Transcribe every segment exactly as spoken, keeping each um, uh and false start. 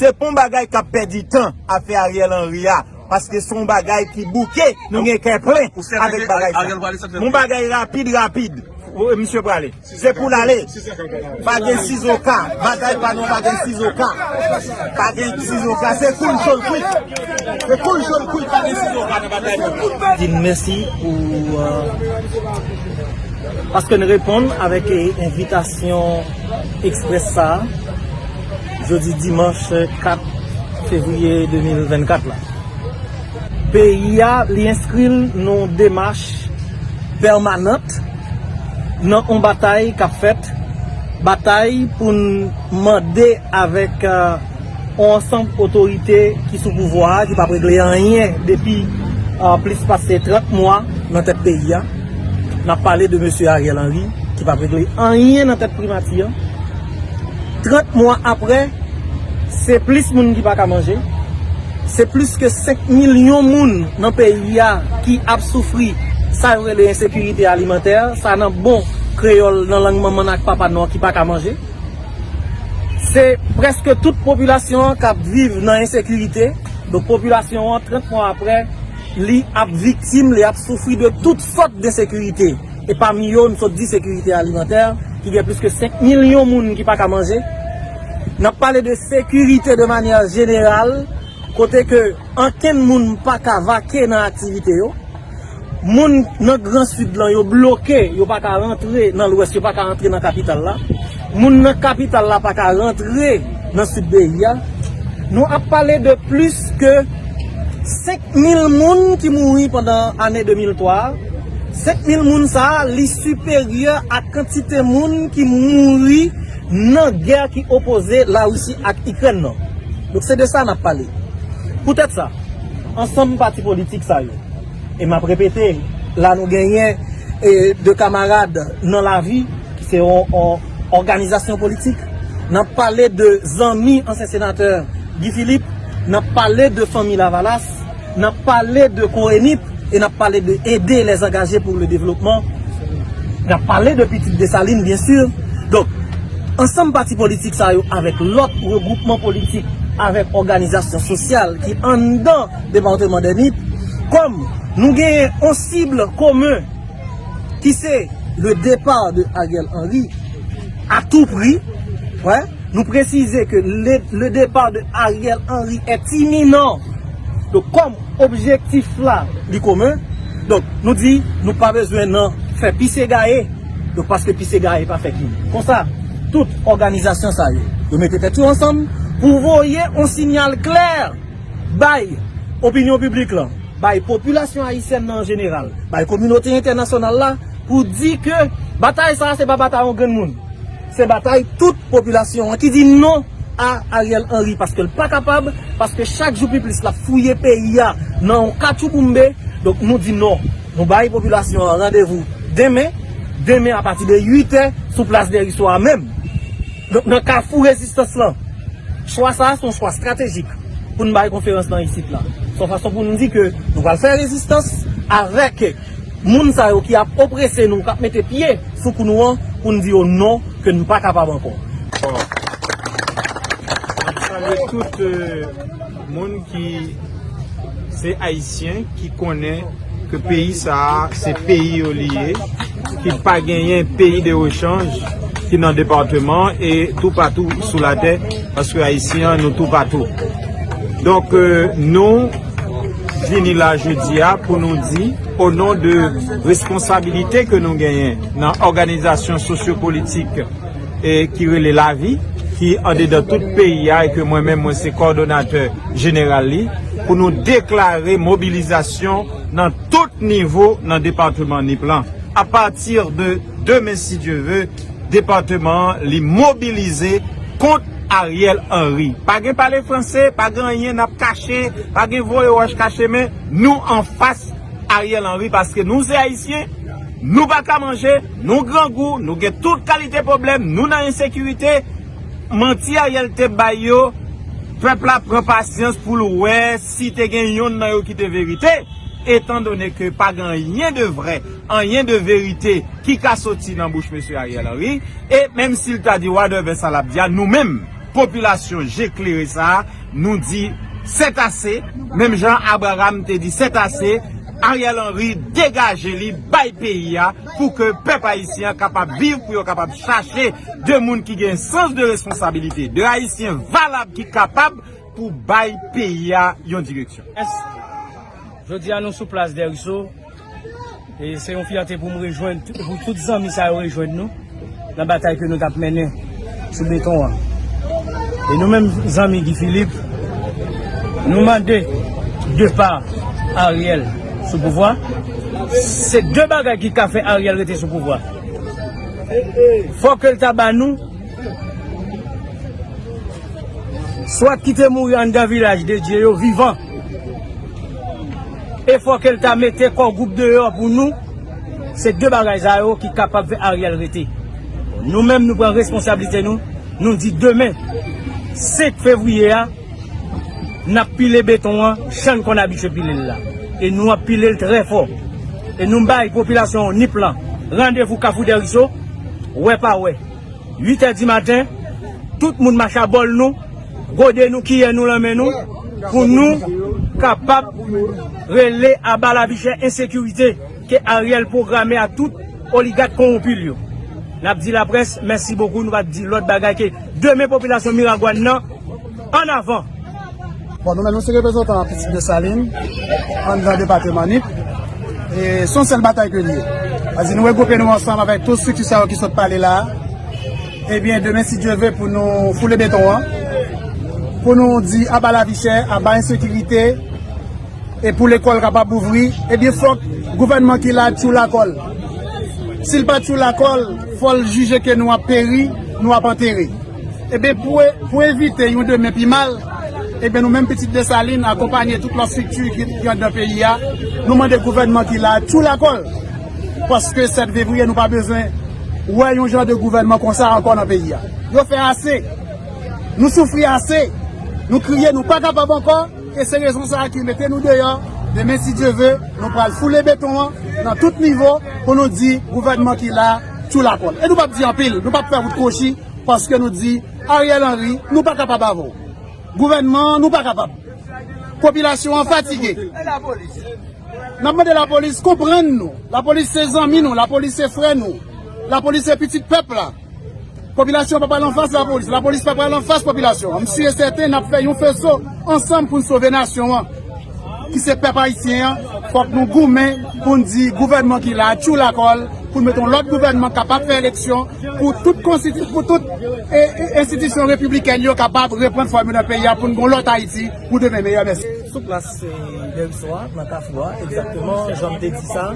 Se pa yon bagay k ap pèdi tan afè Ariel Henry a, paske se yon bagay ki bouke, nou gen kè plen avèk bagay sa. Yon bagay rapid, rapid. Wi, misye prale. Se pou l ale. Pa gen sizoka. Batay pa nou, pa gen sizoka. Pa gen sizoka. Se cool short quick. Se cool short quick, pa gen sizoka nan batay nou. Di n mèsi pou, euh, paske n reponn avèk, eh, envitasyon eksprès sa a, jodi dimanch kat fevriye de mil vennkat la. Peyi a, li enskri l nan yon demach pèmanant nan yon batay k ap fèt, batay pou n mande avèk, euh, yon ansanm otorite ki sou pouvwa a, ki p ap regle anyen depi, euh, plis pase trant mwa nan tèt peyi a. N ap pale de mesye Ariel Henry, ki p ap regle anyen nan tèt primati a. Trant mwa apre, se plis moun ki pa ka manje. Se plis ke senk milyon moun nan peyi a ki ap soufri sa yo rele ensekirite alimantè. Sa nan bon kreyòl, nan lang manman n ak papa nou an ki pa ka manje. Se prèske tout popilasyon an k ap viv nan ensekirite. Donk, popilasyon an, trant mwa apre, li ap viktim, li ap soufri de tout sòt de ensekirite. E pami yo, n sot di sekirite alimantè, ki gen plis ke senk milyon moun ki pa ka manje. N ap pale de sekirite de manyè jeneral, kote ke ankenn moun pa ka vake nan aktivite yo. Moun nan Gran Sid lan, yo bloke, yo pa ka rantre nan Lwès, yo pa ka rantre nan kapital la. Moun nan kapital la pa ka rantre nan Sid peyi a. Nou ap pale de plis ke senk mil moun ki mouri pandan ane de mil twa a. Senk mil moun sa a, li siperyè a kantite moun ki mouri nan gè ki opoze Larisi ak Ikrèn nan. Donk, se de sa n ap pale. Poutèt sa, ansanm pati politik sa yo, e m ap repete, la nou genyen, e, de kamarad nan lavi, ki se yon, yon òganizasyon politik. N ap pale de zanmi ansyen senatè Guy Philippe, n ap pale de fanmi Lavalas, n ap pale de Korenip, e n ap pale de Aider les Engagés pour le Développement. N ap pale de pitit Desalin, byen si. Donk, ansanm pati politik sa yo avèk lòt regwoupman politik, avèk òganizasyon sosyal ki anndan depatman de Nip, kòm nou genyen yon sib komen ki se le départ de Ariel Henry à tout prix. Wè, nou presize ke le, le départ de Ariel Henry est imminent. Donk, kòm objektif la, li komen, donk, nou di, nou pa bezwen nan fè pise gaye. Donk, paske pise gaye pa fè ki. Konsa, tout òganizasyon sa yo, yo mete tèt yo ansanm pou voye yon sinyal klè bay opinyon piblik lan, bay popilasyon ayisyèn nan an jeneral, bay kominote entènasyonal la, pou di ke batay sa a se pa batay yon grenn moun. Se batay tout popilasyon an ki di non a Ariel Henry, paske l pa kapab, paske chak jou pi plis l ap fouye peyi a nan yon katchouboumbe. Donk, nou di non. Nou bay popilasyon an randevou demen, demen apati de uit è sou plas Dèriswa a menm. Donk, nan kafou rezistans lan, chwa sa a se yon chwa estratejik pou n bay konferans lan isit la. Se yon fason pou n di ke nou pral fè rezistans avèk moun sa yo ki ap oprese nou, k ap mete pye sou kou nou an, pou n di yo non, ke n pa kapab ankò. Bon. M ap salye tout, euh, moun ki se Ayisyen, ki konnen ke peyi sa a, se peyi yo li ye, ki pa genyen peyi de rechanj ki nan depatman e toupatou sou latè, paske Ayisyen an, nou toupatou. Donk, euh, nou vini la jodi a pou nou di, o non de responsabilite ke nou genyen nan òganizasyon sosyopolitik e ki rele Lavi, ki andedan tout peyi a e ke mwen menm, mwen se kòdonatè jeneral li, pou nou deklare mobilizasyon nan tout nivo nan depatman Nip lan. Apati de demen, si Dye ve, depatman an li mobilize kont Ariel Henry. Pa gen pale franse, pa gen anyen n ap kache, pa gen voye wòch kache men, nou anfas Ariel Henry, paske nou se Ayisyen, nou pa ka manje, nou grangou, nou gen tout kalite pwoblèm, nou nan ensekirite. Manti Ariel te bay yo, pèp la pran pasyans pou l wè si te gen yonn nan yo ki te verite. Etandone ke pa gen anyen de vrè, anyen de verite ki ka soti nan bouch mesye Ariel Henry, e menm si l ta di wadèvè sa l ap di a, nou menm, popilasyon je klere sa a, nou di c'est assez, menm jan Abraham te di c'est assez, Ariel Henry degaje li, bay peyi a, pou ke pèp ayisyen an kapab viv, pou yo kapab chache de moun ki gen sans de responsabilite, de ayisyen valab ki kapab pou bay peyi a yon direksyon. Jodi a nou sou plas Dèriso. E se yon fyète pou m rejwenn, pou tout zanmi sa yo rejwenn nou nan batay ke nou t ap mennen sou beton an. E nou menm zanmi Guy Philippe, nou mande depa Ariel sou pouvwa. Se de bagay ki ka fè Ariel rete sou pouvwa. Fòk ke l ta ba nou, swa ki te mouri anndan vilaj de Dye yo vivan, e fòk ke l ta mete kò gwoup deyò pou nou. Se de bagay sa yo ki kapab fè Ariel rete. Nou menm, nou pran responsablite nou. Nou di demen, senk fevriye a, n ap pile beton an jan n konn abitye pile l la. E nou ap pile l trè fò. E nou bay popilasyon Nip lan randevou Kafou Dèriso, wè pa wè, uit è di maten, tout moun mache a bòl nou, gode nou, kiyè nou, lanmen nou, pou nou kapab rele aba lavi chè, ensekirite ke Ariel pwograme a tout oligak kowonpi l yo. N ap di laprès mèsi bokou, nou pa di lòt bagay ke demen popilasyon Miragwàn nan, ann avan! Bon, nou menm, nou se reprezantan Pitit Desalin anndan depatman Nip. E se yon sèl batay ke l ye. Sa di nou regwoupe nou ansanm avèk tout estrikti sa yo ki sot pale la a. Ebyen, demen, si Dye ve, pou nou foule beton an, pou nou di aba lavi chè, aba ensekirite, e pou lekòl kapab ouvri, ebyen, fòk gouvènman ki la tchoula kò l. Si l pa tchoula kò l, fò l jije ke nou ap peri, nou ap antere. Ebyen, pou, pou evite yon demen pi mal, ebyen, nou menm Pitit Desalin, akonpanye tout lòt estrikti ki, ki anndan peyi a, nou mande gouvènman ki la tchoula kò l. Paske sèt fevriye, nou pa bezwen wè yon jan de gouvènman konsa ankò nan peyi a. Yo fè ase. Nou soufri ase. Nou kriye, nou pa kapab ankò. E se rezon sa a ki mete nou deyò. Demen, si Dye ve, nou pral foule beton an nan tout nivo pou nou di gouvènman ki la tchoula kò l. E nou p ap di anpil, nou p ap fè wout kwochi, paske nou di Ariel Henry, nou pa kapab avè w. Gouvènman an, nou pa kapab. Popilasyon an fatige. N ap mande lapolis konprann nou. Lapolis se zanmi nou, lapolis se frè nou. Lapolis se pitit pèp la. Popilasyon pa pral anfas lapolis, lapolis pa pral anfas popilasyon an. M si e sèten n ap fè yon feso ansanm pou n sove nasyon an, ki se pèp ayisyen an. Fòk nou goumen pou n di gouvènman ki la a tchoula kò l, pou n mete yon lòt gouvènman kapab fè eleksyon, pou tout konstiti-, pou tout, e, e, enstitisyon repiblikèn yo kapab reprann fòm yo nan peyi a, pou n gen yon lòt Ayiti pou demen meyè. Mèsi. Sou plas, e, Dèriso a, nan Kafou a, egzakteman, jan m te di sa,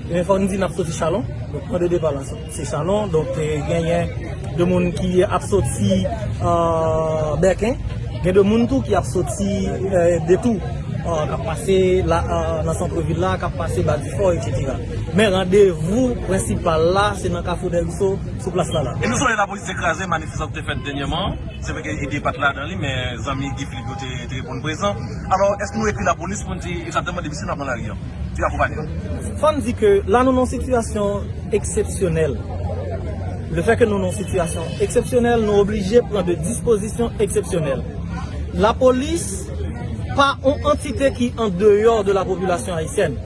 men fò n di n ap soti Chalon. Donk, pwen de depa la, se Chalon. Donk, e, genyen de moun ki ap soti, e, Bèken. Gen de moun tou ki ap soti, e, Detou, e, k ap pase la, e, nan sant vil la, k ap pase Ba Difò, etsetera. Men randevou prensipal la, se nan Kafou Dèriso, sou plas la la. E nou sonje lapolis te kraze manifestasyon ki te fèt dènyèman. Se vre ke Ede pa t ladan li, men zanmi Guy Philippe yo te, te reponn prezan. Alò, èske nou ekri lapolis pou n di egzakteman depi si n ap nan lari an? Ti akonpanye. Fò n di ke la nou nan yon sitiyasyon eksepsyonèl. Lefètke nou nan yon sitiyasyon eksepsyonèl, nou oblije pran de dispozisyon eksepsyonèl. Lapolis pa yon antite ki an deyò de la popilasyon ayisyèn.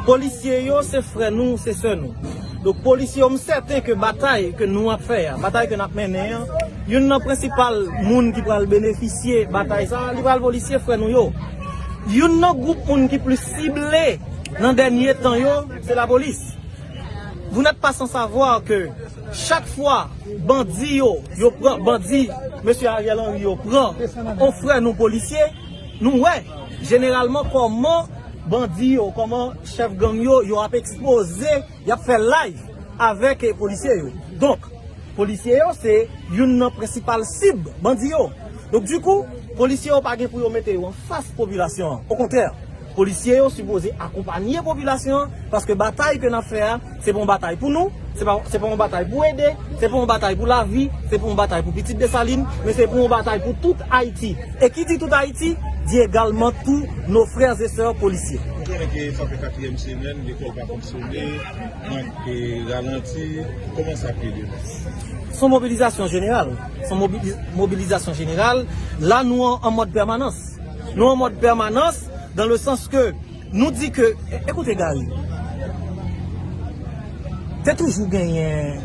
Polisye yo se frè nou, se sè nou. Donk, polisye yo, m sèten ke batay ke nou ap fè a, batay ke n ap mennen an, youn nan prensipal moun ki pral benefisye batay sa a, li pral polisye frè nou yo. Youn nan gwoup moun ki plis sible nan dènye tan yo, se lapolis. Vous n'êtes pas sans savoir que chak fwa bandi yo, yo pran, bandi mesye Ariel Henry yo pran yon frè nou polisye, nou wè jeneralman kòman bandi yo, kòman chèf gang yo, yo ap ekspoze, y ap fè live avèk, eh, polisye yo. Donk, polisye yo se youn nan prensipal sib bandi yo. Donk, dikou, polisye yo pa gen pou yo mete yo anfas popilasyon an. Okontrè, polisye yo sipoze akonpanye popilasyon an, paske batay ke n ap fè a, se pa yon batay pou nou, se pa, se pa yon batay pou Ede, se pa yon batay pou lavi, se pa yon batay pou pitit Desalin, men se pou yon batay pou tout Ayiti. E ki di tout Ayiti, di egalman tous nos frères et sœurs policiers. Konnen ke sa fè katriyèm semèn, lekòl pa fonksyone, mank, e, ralanti. Kòman sa ap ye demen? Se yon mobilizasyon jeneral. Se yon mobiliz-, mobilizasyon jeneral. La, nou an, an mòd pèmanans. Nou an mòd pèmanans, dans le sens que nou di ke, e, ekoute, Gary, te toujou genyen,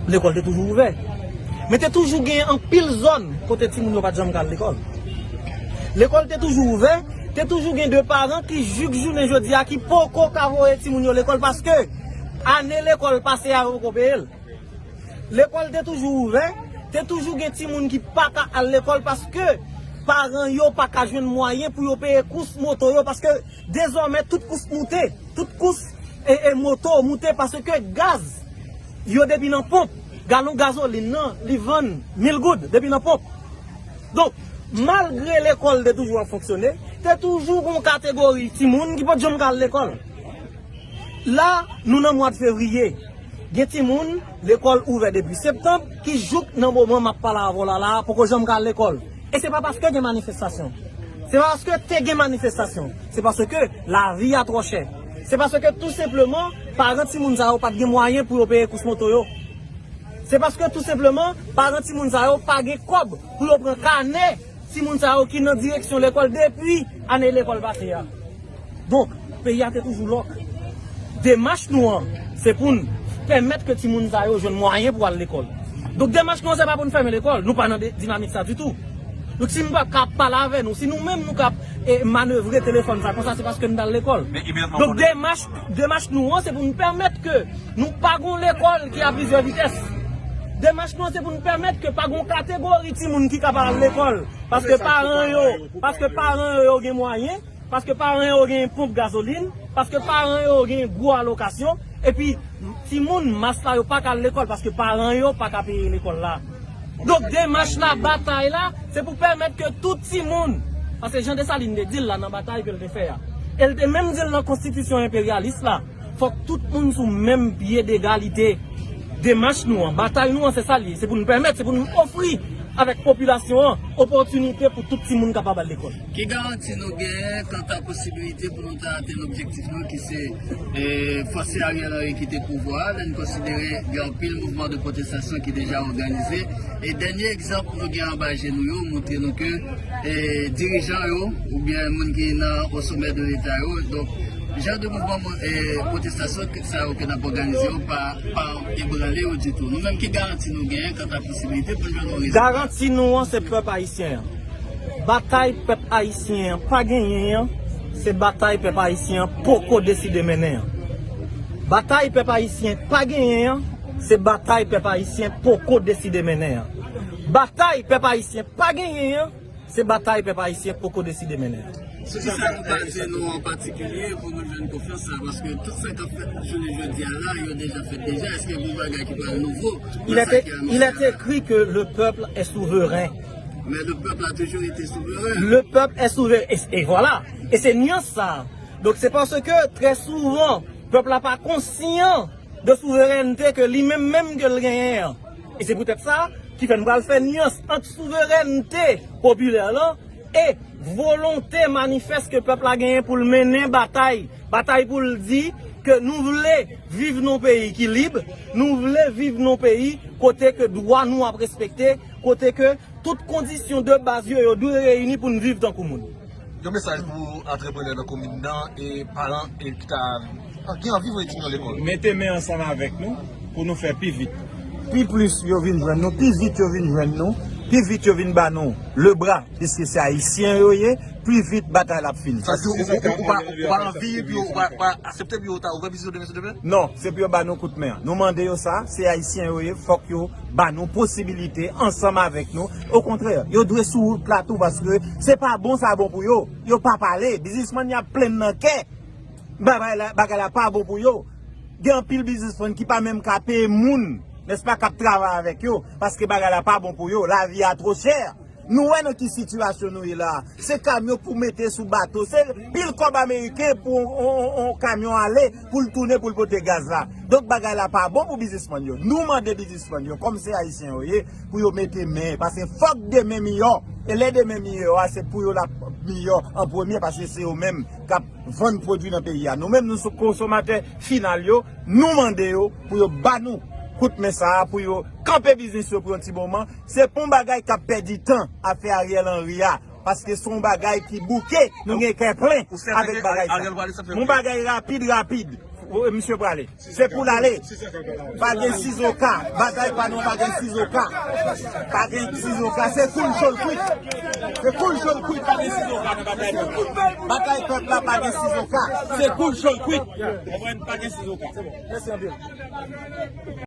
lekòl te toujou ouvè. Men te toujou genyen anpil zòn kote timoun yo pa t janm ka al lekòl. Lekòl te toujou ouvè, te toujou gen de paran ki jik jounen jodi a ki poko ka voye timoun yo lekòl paske ane lekòl pase a yo poko peye l. Lekòl te toujou ouvè, te toujou gen timoun ki pa ka al lekòl paske paran yo pa ka jwenn mwayen pou yo peye kous moto yo paske dezòmè tout kous moute, tout kous e, e moto moute paske gaz yo depi nan ponp, galon gazolin nan li vann mil goud depi nan ponp. Donk, malgre lekòl te toujou ap fonksyone, te toujou gon kategori timoun ki pa t janm ka al lekòl. La, nou nan mwa de fevriye. Gen timoun, lekòl ouvè depi septanm, ki jouk nan moman m ap pale avè w la, la, poko janm ka al lekòl. E se pa paske gen manifestasyon. Se pa paske te gen manifestasyon. Se paske lavi a twò chè. Se paske tou senpleman, paran timoun sa yo pa t gen mwayen pou yo peye kous moto yo. Se paske tou senpleman, paran timoun sa yo pa gen kòb pou yo pran kanè timoun sa yo ki nan direksyon lekòl depi ane lekòl pase a. Donk, peyi a te toujou lòk. Demach nou an, se pou n pèmèt ke timoun sa yo jwenn mwayen pou al lekòl. Donk, demach nou an, se pa pou n fèmen lekòl. Nou pa nan de-, dinamik sa ditou. Donk, si m pa ka pale avè nou, si nou menm nou ka, e, manevre telefòn sa konsa, se paske n t al lekòl. Donk, demach, demach nou an, se pou n pèmèt ke nou pa gon lekòl ki a plizyè vitès. Demach nou an, se pou n pèmèt ke pa gon kategori timoun ki ka pa al lekòl. Paske paran yo, paske paran yo, yo gen mwayen, paske paran yo gen ponp gazolin, paske paran yo gen gwo alokasyon, epi timoun mas la yo pa ka al lekòl paske paran yo pa ka peye lekòl la. Donk demach la, batay la, se pou pèmèt ke tout timoun, paske Jan Desalin te di l la nan batay ke l te fè a, e l te menm di l nan konstitisyon enperyalis la, fòk tout moun sou menm pye degalite. Demach nou an, batay nou an, se sa l ye. Se pou n pèmèt, se pou n ofri avèk popilasyon an opòtinite pou tout timoun kapab al lekòl. Ki garanti nou genyen kanta posibilite pou nou ta atenn objektif nou ki se, e, fòse Ariel Henry kite pouvwa a, lè n konsidere gen anpil mouvman de pwotestasyon ki deja òganize? E dènye egzanp nou gen anba je nou yo montre nou ke, e, dirijan yo oubyen moun ki nan o somè de Leta yo, donk, jan de mouvman, e, pwotestasyon ke, sa yo ke n ap òganize yo pa, pa ebranle yo ditou. Nou menm, ki garanti nou genyen kanta posibilite pou n jwenn yon rezilta? Garanti nou an, se pèp ayisyen an. Batay pèp ayisyen an pa genyen an, se batay pèp ayisyen an poko deside mennen an. Batay pèp ayisyen pa genyen an, se batay pèp ayisyen poko deside mennen an. Batay pèp ayisyen pa genyen an, se batay pèp ayisyen poko deside mennen an. Sou kisa nou baze nou an patikilye pou nou jwenn konfyans sa? Paske tout sa k ap fèt jounen jodi a la, yo deja fèt deja. Èske gen bagay ki pral nouvo nan sa ki anonse a la? Il est écrit que le peuple est souverain. Men le pèp la toujou rete souveren. Le peuple est souverain. E, e vwala. E se nyans sa. Donk, se paske trè souvan, pèp la pa konsyan de souverènte ke li menm menm ke l genyen an. E se poutèt sa ki fè n pral fè nyans ant souverènte popilè lan e volonte manifès ke pèp la genyen pou l mennen batay. Batay pou l di ke nou vle viv nan yon peyi ki lib, nou vle viv nan yon peyi kote ke dwa nou ap respekte, kote ke tout kondisyon de baz yo, yo dwe reyini pou n viv tankou moun. Yon mesaj pou antreprenè nan komin nan e paran e ki ta gen anvi voye timoun yo lekòl. Mete men ansanm avèk nou pou nou fè pi vit. Pi plis yo vin jwenn nou, pi vit yo vin jwenn nou, pi vit yo vin ba nou lebra, piske se ayisyen yo ye, pi vit batay la ap fini. Sa di ou, ou, ou, ou pa, ou pa anvi pou yo, ou pa, ou pa aksepte pou yo ta ouvè biznis yo demen sou demen? Non, se pou yo ba nou kout men an. Nou mande yo sa, se ayisyen yo ye, fòk yo ba nou posibilite ansanm avèk nou. Okontrè, yo dwe sou wout la tou, paske se pa bon sa bon pou yo. Yo pa pale, biznismann y ap plenn nan kè. Bagay la, bagay la pa bon pou yo. Gen anpil biznismann ki pa menm ka peye moun, nèspa, k ap travay avèk yo, paske bagay la pa bon pou yo, lavi a twò chè. Nou wè nan ki sitiyasyon nou ye la. Se kamyon pou mete sou bato. Se pil kòb ameriken pou on, on, on kamyon ale, pou l tounen, pou l pote gaz la. Donk, bagay la pa bon pou biznismann yo. Nou mande biznismann yo, kòm se ayisyen yo ye, pou yo mete men. Paske fòk demen miyò. E lè demen miyò a, se pou yo l ap miyò an premye, paske se yo menm k ap vann pwodui nan peyi a. Nou menm, nou se konsomatè final yo, nou mande yo pou yo ba nou kout men sa a, pou yo kanpe biznis yo pou yon ti moman. Se pa yon bagay k ap pèdi tan afè Ariel Henry a, paske se yon bagay ki bouke, nou gen kè plen avèk bagay sa. Yon bagay rapid, rapid. Misye prale. Se pou l ale. Pa gen sizoka. Batay pa nou pa gen sizoka. Pa gen sizoka. Se koul cho l kwit. Se koul cho l kwit. Pa gen sizoka nan batay pèp. Batay pèp la pa gen sizoka. Se koul cho l kwit. Konprann? Pa gen sizoka. Mèsi anpil.